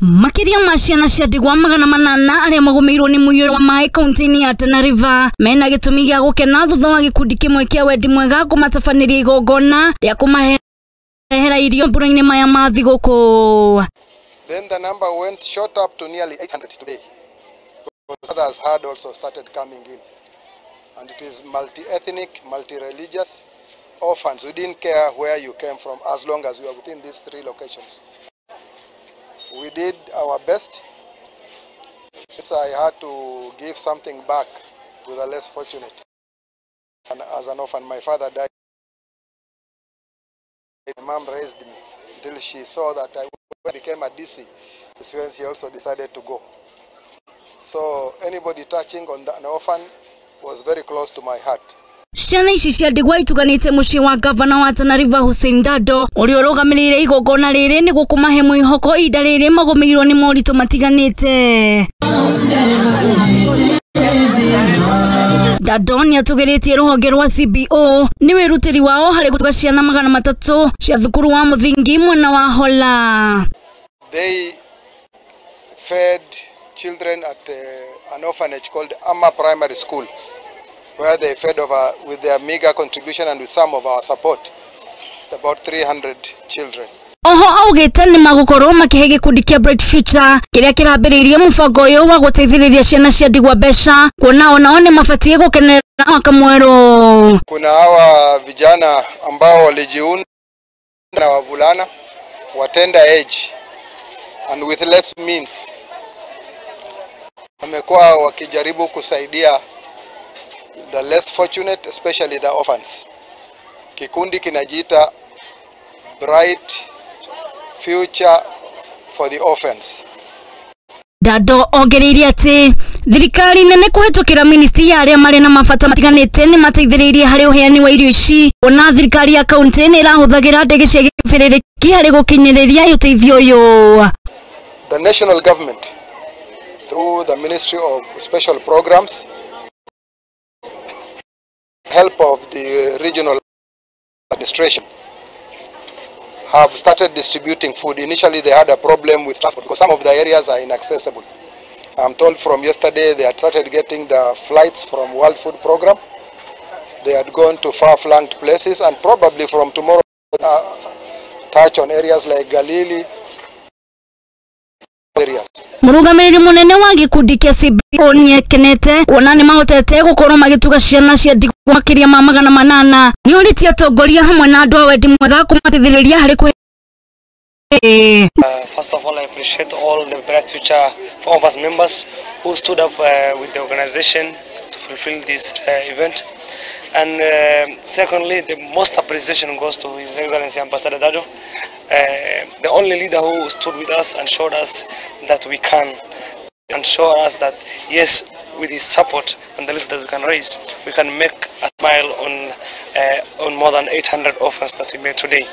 Makiria ma ciana cia ndigwa 800 arĩa magũmĩirwo nĩ mũiyũro wa maĩ kaunti-inĩ ya Tana River mena gĩtũmi gĩa gũkena thutha wa gĩkundi kĩmwe kĩa wendi mwega kũmatabanĩria igongona rĩa kũmarehera irio mbura-inĩ maya ma thigũkũ. Then the number went shot up to nearly 800 today. Because others had also started coming in. And it is multi-ethnic, multi-religious orphans. We didn't care where you came from as long as we are within these three locations. We did our best. Since I had to give something back to the less fortunate. And as an orphan, my father died. My mom raised me until she saw that I became a DC. That's when she also decided to go. So anybody touching on an orphan was very close to my heart. Ciana ici cia ndigwa ituganĩte mũciĩ wa gavana wa Tana River Hussein Dado ũrĩa ũrũgamĩrĩire igongona rĩrĩ nĩguo kũmahe mwĩhoko ihinda rĩrĩ magũmĩirwo nĩ moritũ matiganĩte. Dado nĩatũgĩrĩtie rũhonge rwa CBO nĩ wĩrutĩri wao harĩ gũtuga ciana 300 cia thukuru wa mũthingi mwena wa Hola. They fed children at an orphanage called Ama Primary School, where they fed over with their meager contribution and with some of our support, about 300 children. Oho augĩte nĩ magũkorwo makĩhe gĩkundi kĩa Bright Future kĩrĩa kĩrambĩrĩirie mũbango ũyũ wa gũteithĩrĩria ciana cia ndigwa mbeca kuona onao nĩ mabatiĩ gũkenerera mwaka mwerũ. Kuna hawa vijana ambao walijiunda na wavulana wa tender age and with less means wamekuwa wakijaribu kusaidia the less fortunate, especially the orphans. Kikundi kinajiita Bright Future for the Orphans. Dado ongereire atĩ thirikari nene kũhetũkĩra ministry ya arĩa marĩ na mabata matiganĩte nĩ mateithĩrĩirie harĩ ũheani wa irio ici. Ona thirikari ya kaunti nĩ ĩrahũthagĩra ndege cia gĩbĩrĩrĩki harĩ gũkinyĩrĩria ũteithio ũyũ. The national government through the Ministry of Special Programs, help of the regional administration, have started distributing food. Initially they had a problem with transport because some of the areas are inaccessible. I'm told from yesterday they had started getting the flights from World Food Program. They had gone to far-flung places and probably from tomorrow touch on areas like Galilee areas. Mũrũgamĩrĩri mũnene wa gĩkundi kĩa CBO nĩekenete kuona nĩ mahotete gũkorwo magĩtuga ciana cia ndigwa makĩria ma 800. Nĩorĩtie atongoria hamwe na andũ a wendi mwega kũmateithĩrĩria harĩ kũhe. First of all, I appreciate all the Bright Future for Orphans members who stood up with the organization to fulfill this event. And secondly, the most appreciation goes to His Excellency Ambassador Dado, the only leader who stood with us and showed us that we can, and showed us that yes, with his support and the little that we can raise, we can make a smile on more than 800 orphans that we made today.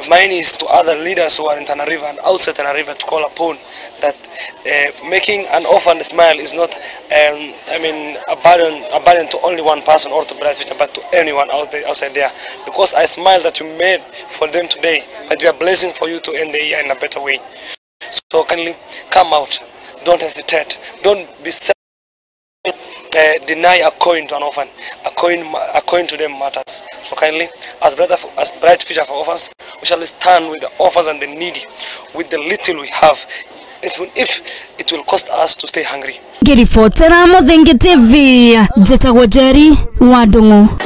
Mine is to other leaders who are in Tana River and outside Tana River to call upon that making an orphan smile is not, a burden to only one person or to Bright Future, but to anyone out there, outside there. Because I smile that you made for them today, but we are blessing for you to end the year in a better way. So kindly come out, don't hesitate, don't be deny a coin to an orphan. A coin to them matters. So kindly, as Bright Future for Orphans, we shall stand with the orphans and the needy, with the little we have, if it will cost us to stay hungry. Ngĩribotera Mũthingi TV, njĩtagwo Njeri wa Ndung'u.